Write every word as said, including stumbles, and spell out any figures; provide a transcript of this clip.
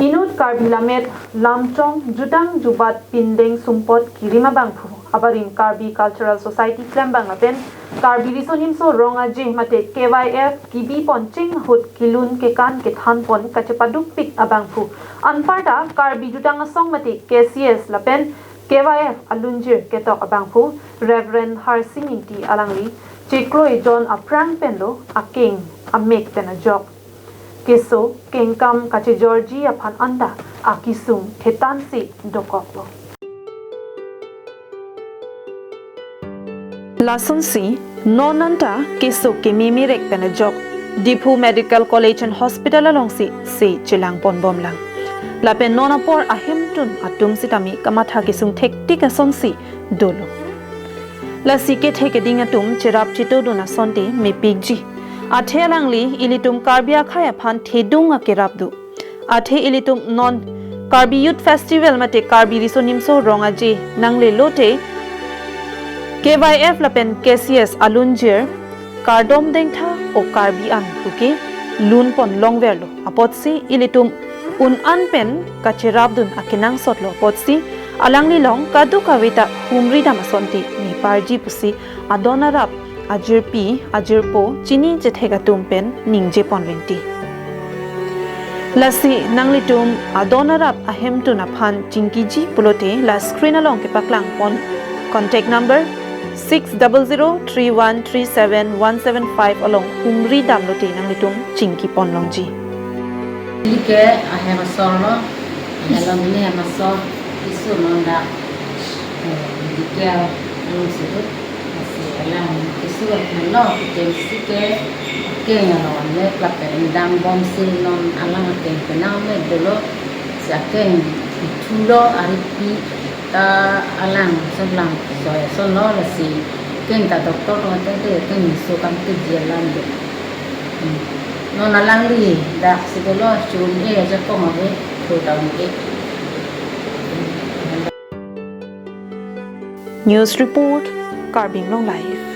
Inut Karbi Lammet Lamchong Jutang Jubat Pindeng Sumpot Kirim abangphu abarim Karbi Cultural Society klembang lapen Karbi Riso Nimso Rong Aje mate K Y F kibi pon ching ahut kilun kekan kethan pon kachepadukpik abangphu anparta Karbi Jutang Asong mate K C S lapen K Y F alunjir ketok abangphu Reverend Harsing Ingti alangli chekroi jon aphrang penlo akeng amek pen ajok keso kengkam kachejorji aphan anta akisung thetansi dokoklo. Lasonsi non anta keso keme merek pen ajok Diphu Medical College and Hospital alongsi se chelang ponbomlang. Lapen non apor ahemtun atum sitame kamatha kesung thektik asonsi dolo. Lasi kethe keding atum cherap chetodun asonte mepikji. Athe alangli ilitum Karbi akhei aphan thedung akerap do. Athe ilitum non Karbi Youth Festival mate Karbi Riso Nimso Rong Aje nangle lote K Y F lapen K C S alunjir kardom dengtha o Karbi an puke lun pon longverlo apotsi ilitum un an pen kacherapdun akenangsotlo apotsi alangli along kadokave ta humri dam asonte meparji pusi adon arap ajirpi ajirpo chini chethek atum pen ningje pon venti. Lasi nanglitum adon arap ahemtun aphan chingkiji pulote la screen along kepaklang pon contact number six double zero three one three seven one seven five along humri damlote nanglitum chingki pon longji. Neli ke ahem asor lo, ahem lo neli ahem asor, isu non dak, eh, medical along sirut, masih alang isu ahem lo, kejeng si ke, akeng along le, lapen dang bomsi non alang akeng penang me dolo, si akeng ithu lo, aripi, ta alang, sebelang, soya sono, lasi, keng ta doctor tong ateng te, keng miso kam te ji alam de. Hmm. Non alangli, dak si dolo, chun e, ajakong ave, to down e. News report, Karbi Anglong Live.